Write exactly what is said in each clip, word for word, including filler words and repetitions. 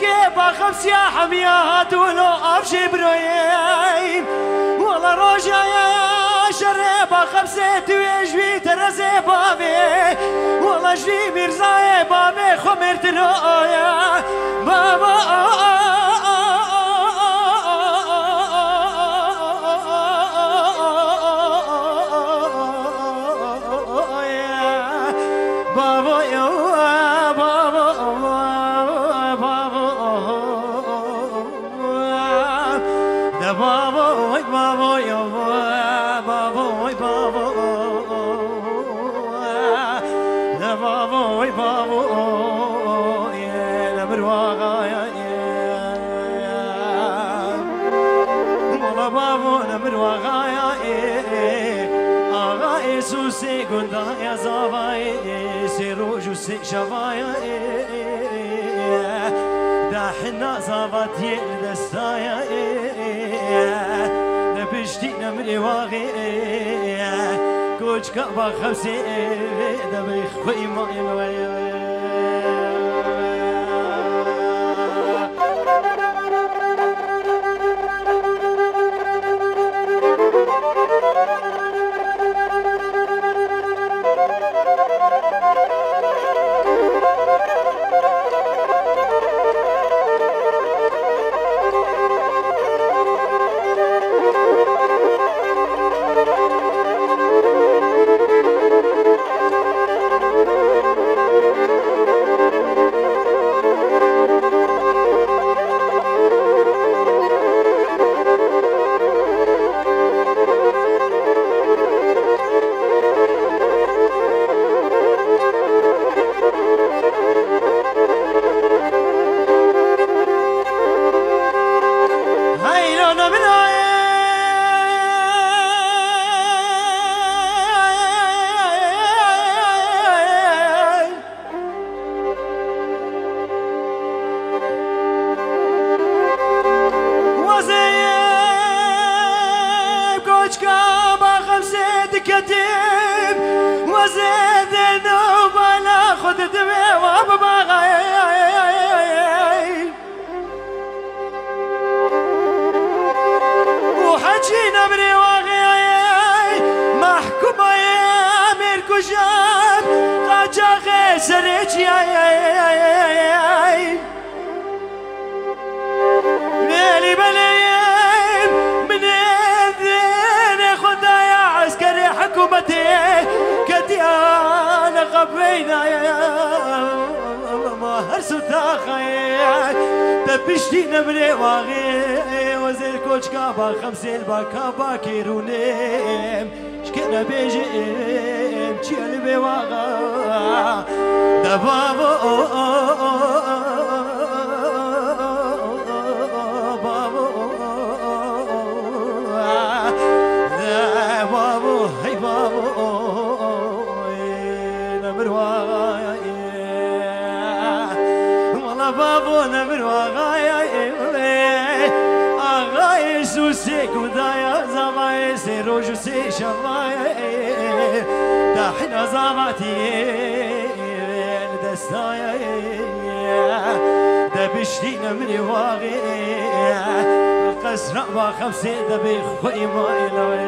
Kê baxemsiya hemiya hatûno av jê biroyên. Wala rojaya şerê baxemsê tu wê ji wî terezê bavê. Wala ji wî mîrzayê bavê xwe mêrtiro oya. Bava Bavo yo, bavo, bavo, de bavo, oy bavo yo, bavo, oy bavo, de bavo, oy bavo, ye, de bir vaga ya. Wala bavo ne mirwaxaya ê, axa ê sûsê gundaya zavayê, sê roj û sê şevaya ê, dahina zavatiyê li destaya ê, ne piştî ne mirê waxê, koçka baxemsê de bê xweyma ê. Wezê koçka baxemsê diketim, wezê dêno bala xwe didime wa bibaxay. û hecî nemrê waxê ye, mehkûma ye, mêrkuja qaçaxê serê çiya ye. Belê, belê, min ê dênê xwe daya eskerê hikûmetê, ketiya neqebeyna ye. Ma her sutaxayê te piştî nemrê waxê, wezêr koçka baxemsêl baka bakê rûnêm. Şikene bêjim çiye li bê waxa. De bavo, bavo, de bavo, hey bavo, ne bir waxa. Wala bavo ne bir waxa ya. Axayê sûsê gundaya zavayê sê roj û sê şevayê, dahina zavatiyê li destayê, de piştî nemrê waxê, qesra baxemsê de bê xweyma ê lawê.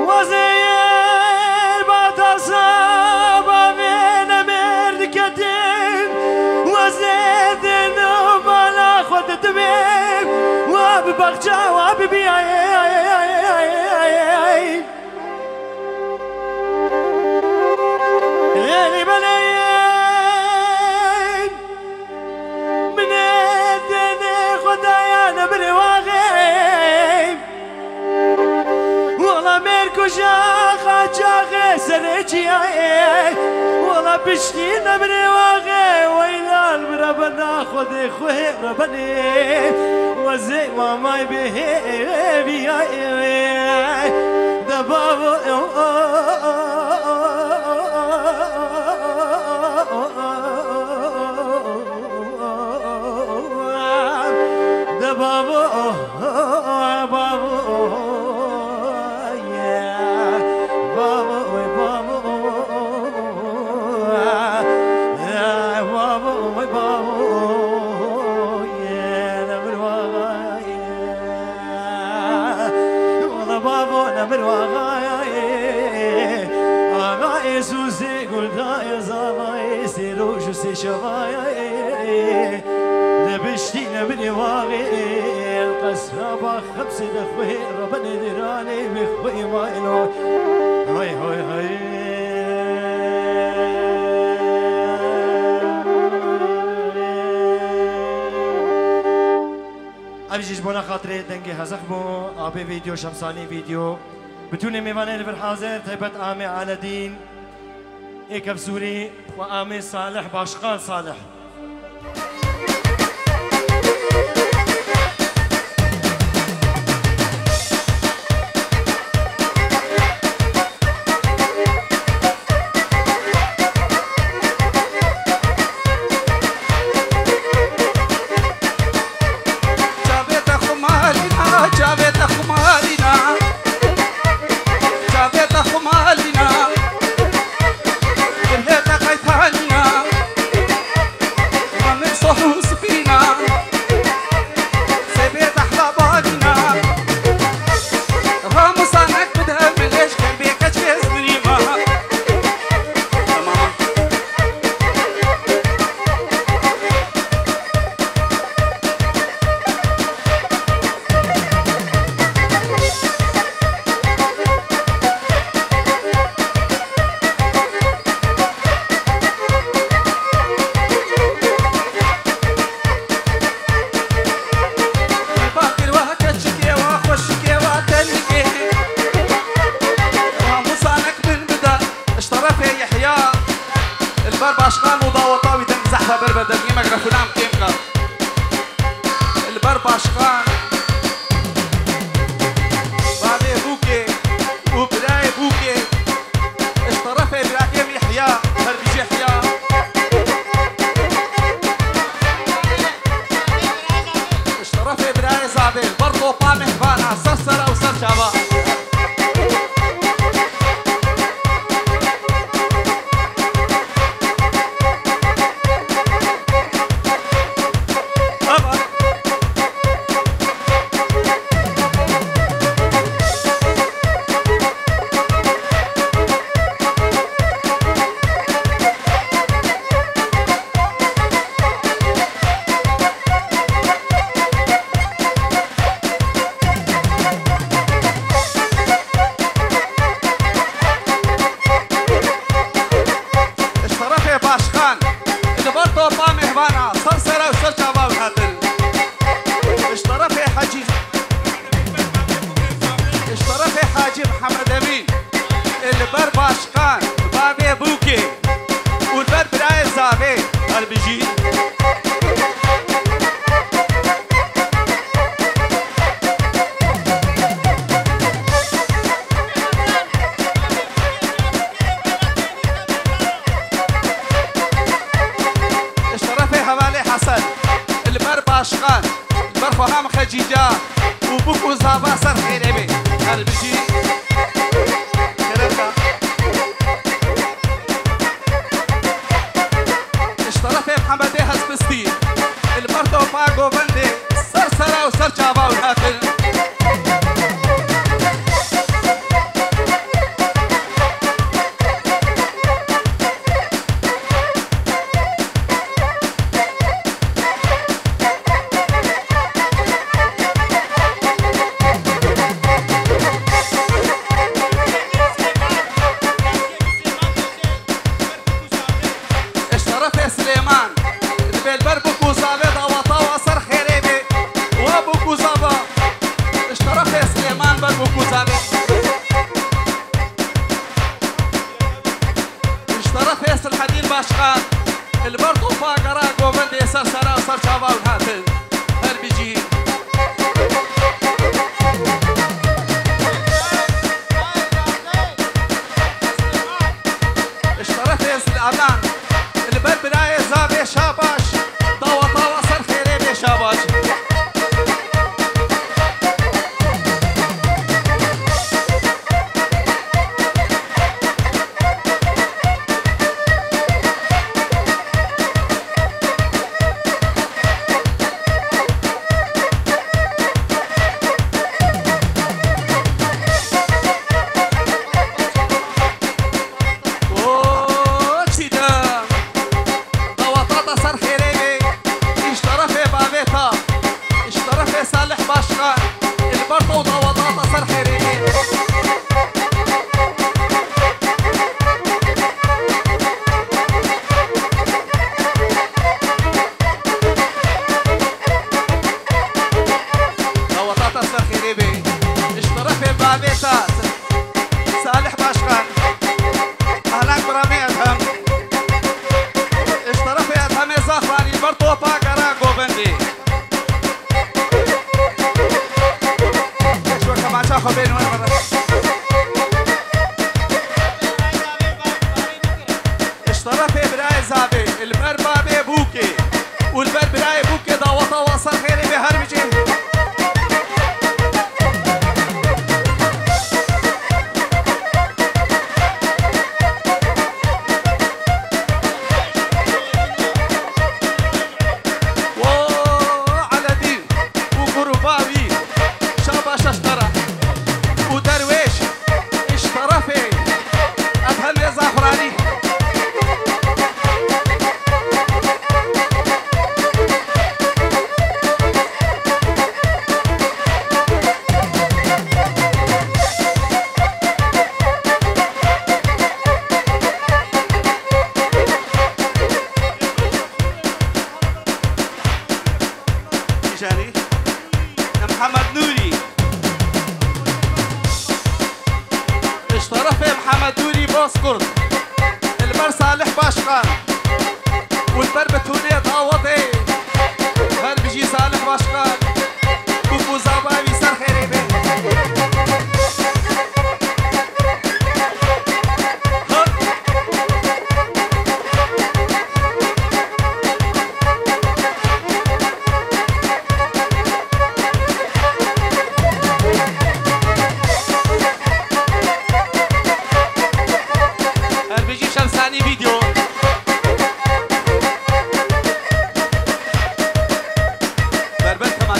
Wezêr batasa bavê nemêr diketim, wezêr dêno bala xwe didimê, wa bi baxça wa bi biyayê. Êlî belê min ê dênê xwe daya nemrê wa. Piştî nemirê waxê weylal bi rebena Xwedê xwe rebenê. Wezê mamay bihê viyayê de bavo. De bavo, bavo, ye. Bavo, bavo, ye. Bavo, bavo, ye. Nemir bavo, ye. Wala bavo, nemir bavo, ye. Aga, Yesusê, gulda, ye, zava, ye, sê roj, sê şeva, ye. Debiştî nemirê waxê, qesra bax xemsê de xwê, rebenê dêranê bi xwê maylo. Hay, hay, hay. Ev jî ji bona xatirê dengê Hezex bû, abê vîdeo, Şemsalî vîdeo. Bitûnê mêvanê li vir hazir, taybet amê Aledîn. Ê Kevsûrî û amê Salih, Başkan Salih. Çavê te xumarîna, çavê te xumarîna. Çavê te xumalîna, dilê te qaytanîna, min soh û spîna, sêbê te hla balîna. Ramusanek bide min lêş kem bê keçkê zmirîma. Tamam. Bakir wa keçikê wa xweşikê wa tenikê. Ramusanek bin bida. Ji terefê Yehya, li ber başkan û daweta wî deng zehf e, ber ber dengê mikrofona em kêm ke. Li ber başkan, bavê Bûkê û birayê Bûkê, ji terefê birayê Yehya, her bijî Yehya. Ji terefê birayê Zavê, li ber topa mêvana, ser sera û ser çava. Ji terefê başkan, li ber topa mêvana, ser sera û ser çava wî hatin. Ji terefê Hecî, ji terefê Hecî Mihemed Emîn, li ber başkan, bavê Bûkê û li ber birayê Zavê, her bijî. Ji terefê hevalê Hesen, li ber başkan, li ber xweha Xecîca û bûk û zava ser xêrê bê. Her bijî. Xêreta. Ji terefê Mihemedê Hespistî, li ber topa govendê, ser sera û ser çava wî hatin. Ji terefê Silêman, dibê li ber bûk û zavê daweta wa ser xêrê bê. Wa bûk û zava. Ji terefê Silêman ber bûk û zavê. Ji terefê Fêsil Hedîl Başkan, li ber topa gera govendê ser sera û ser çava hûn hatin. Her bijî. Ji terefê Zil Adan, li ber birayê Zavê Şabaş, daweta we ser xêrê bê Şabaş. O çî de daweta te ser xêrê bê, ji terefê bavê te, ji terefê Salih Başkan, li ber te û daweta te ser xêrê bê. Daweta te ser xêrê bê. Ji terefê bavê te, Salih Başkan. Ahlan kuramê Edhem. Ji terefê Edhemê Zaxranî ber topa gera govendê. Ji we kemaça xwe bên we re. Ji terefê birayê Zavê, li ber bavê Bûkê û li ber birayê Bûkê daweta we ser xêrê bê her bijî. Wo Eledîn û gruba wî, Şabaş ji te re û Derwêş. Ji terefê Edhemê Zaxranî. Tîjanî. Mihemed Nûrî. Ji terefê Mihemed Nûrî Bozkurt, li ber Salih Başkan û li ber Betûlê dawetê, her bijî Salih Başkan, kûk û zava wî ser xêrê bê. Her bijî Şemsanî Video. Berber Kemal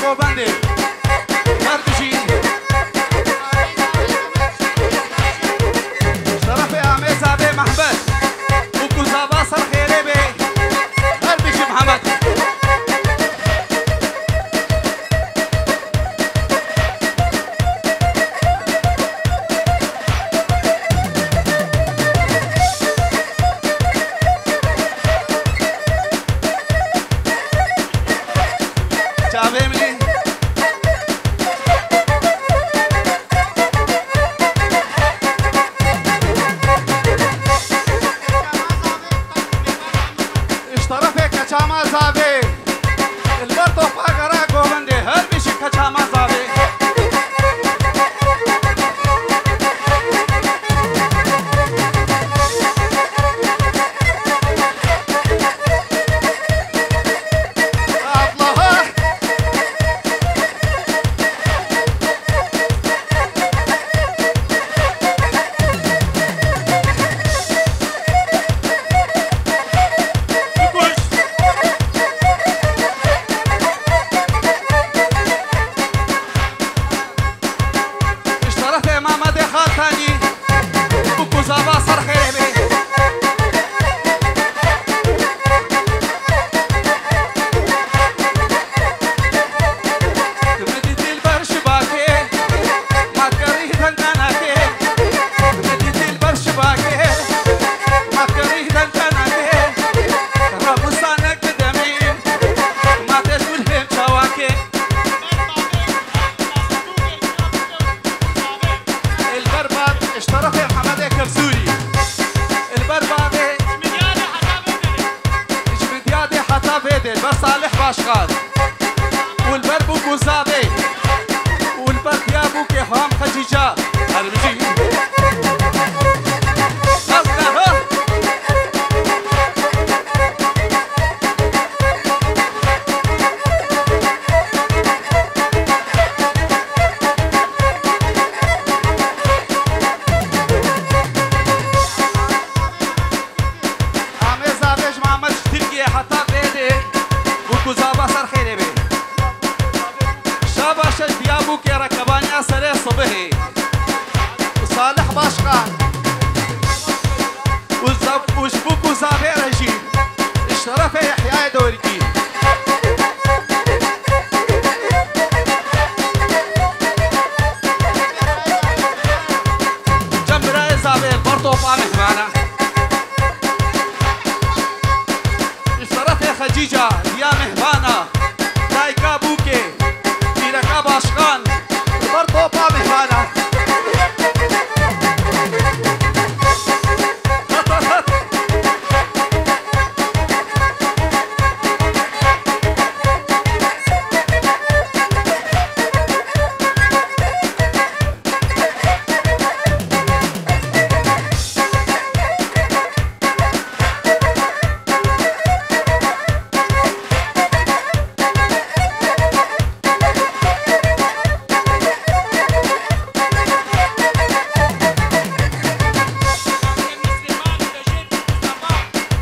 Govendê. Her bijî. Şerefê Amê Zavê Mehmet. Û ku zava ser xêrê bê. Her bijî Mehmet. Çavê min ê. Ji terefê Keça Mazavê. Li ber topa gera govendê. Her bijî Keça Mazavê. Abla. Ji terefê Mamedê Xaltanî. Û ku zava ser xêrê bê. Min dîtî li ber şibakê, ma kerî dengana kê. Min dîtî li ber şibakê, ma kerî dengana kê. Ramusanek bi demî, ma tê gul hêm çawakê. Li ber bavê, ji terefê Mihemedê Kevsûrî. Li ber bavê, ji Midyadê heta vê dê, li ber Salih Başkan. Û li ber Bûk û Zavê. Û li ber Diyabûkê Ham Xecîca. Her bijî. Hezra, ha! Amê Zavê ji Mamed ji Tirkiyê heta vê dê. Bûk û Zava ser xêrê bê. Şabaş e Diyabûkê Rekebaniya Serê Sibihê. Û Salih Başkan. Û Zav-, û ji Bûk û Zavê re jî. Ji şerefê Yehyayê Dorikî. Cem birayê Zavê, li ber topa mihmana. Ji şerefê Xecîca, diya mihmana. Dayika Bûkê, pîreka Başkan, li ber topa mihmana. Hat, hat, hat.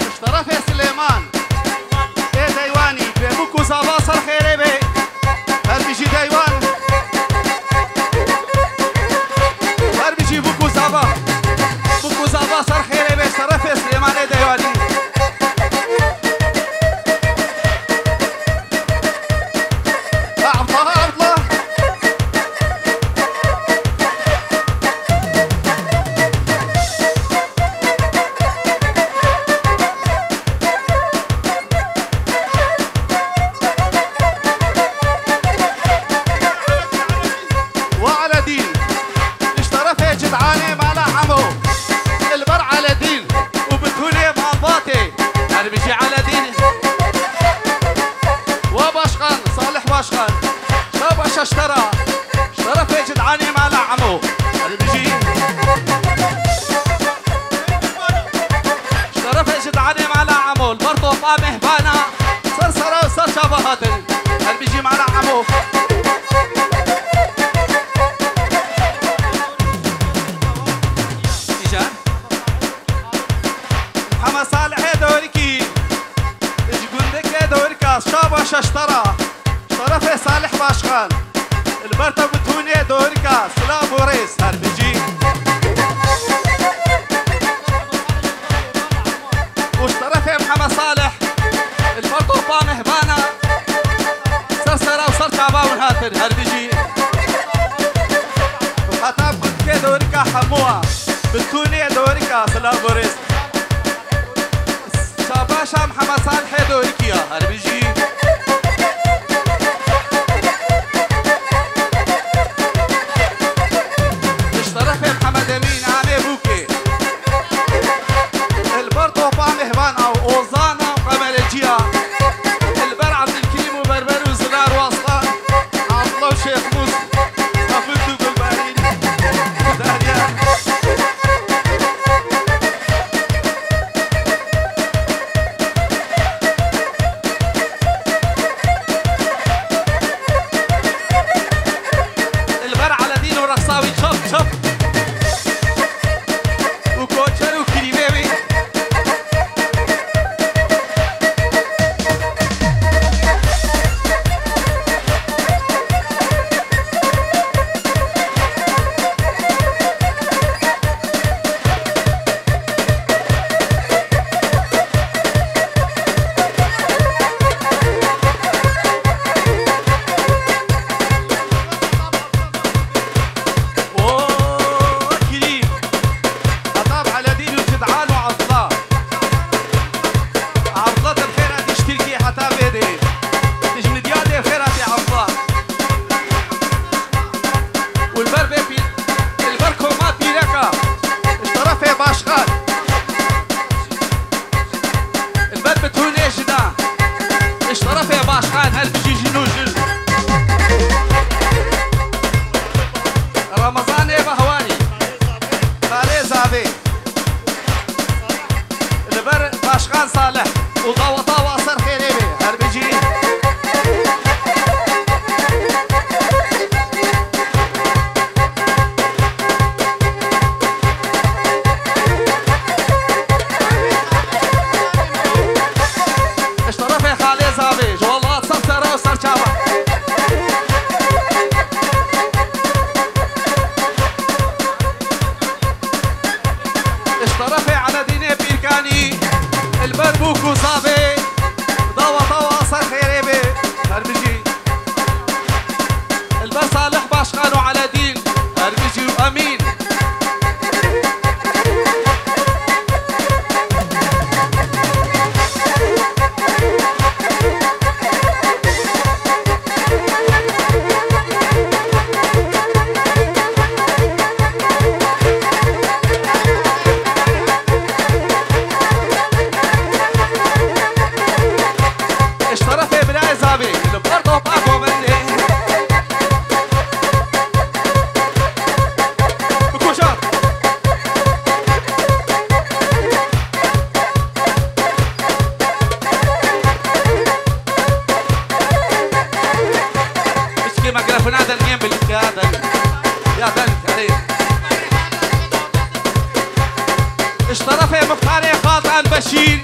Ji terefê Silêman ê Deywanî, bê Bûk û Zava ser xêrê bê. Her bijî Deywan. Her bijî Bûk û Zava. Bûk û Zava ser xêrê bê, ji terefê Silêman ê Deywanî. Ha, Abdullah, ha, Abdullah. Wa Eledîn. Ji terefê Cid'anê mala Emo. Li ber Eledîn û Bitûlê malbatê. Her bijî Eledîn. Wa Başkan, Salih Başkan. Şabaş e ji te re. Ji terefê Cid'anê mala Emo. Her bijî. Ji terefê Cid'anê mala Emo. Li ber topa mehbana. Ser sera û ser çava hatin. Her bijî mala Emo. Îcar. Hema Salihê Dorikî. Ji gundikê Dorika, Şabaş e ji te re. Ji terefê Salih Başkan, li ber te bi tûnê dorika, silav û rêz, her bijî. Û ji terefê Mihemed Salih, li ber topa mehbana, ser sera û ser çava hûn hatin, her bijî. Û heta bi kutkê dorika hemû a, bi tûnê dorika, silav û rêz. Şabaşa Mihemed Salihê Dorikî ya, her bijî. Ji terefê Mihemed Emîn Amê Bûkê. Li ber topa mehvan ew Ozana û Qemereciya. Li ber Abdülkerim û Berber û Zinar û Aslan. Abdullah û Şêxmûs. Mehmûd û Gulberîn. Derya. Li ber Eledîn û Rexsawî çap çap. Û koçer û kirîvê wî. Oo, kirî. Heta bi Eledîn û Cid'an û Abdullah. Abdullah te bi xêr hatî ji Tirkiyê heta vê dê. Tu ji Midyadê bi xêr hatî Abdullah. Û li ber vê pî-, li ber koma pîreka, ji terefê başkan. Li ber bitûnê jina. Ji terefê başkan her bijî jin û jin. Ramazanê Behwanî. Xalê Zavê. Li ber Başkan Salih û daweta wa ser xêrê bê. Her bijî. Ji terefê Xalê Zavê, ji welat ser sera û ser çava. Ji terefê Eledînê Pîrkanî, li ber bûk û zavê, daweta wa ser xêrê bê, her bijî. Li ber Salih Başkan û Eledîn, her bijî û Emîn. Ji terefê birayê Zavê, li ber topa govendê. Bikujar. Piçkê me girafina dengê bilî ya deng. Ya deng, erê. Ji terefê Muxtarê Xaltan Beşîr.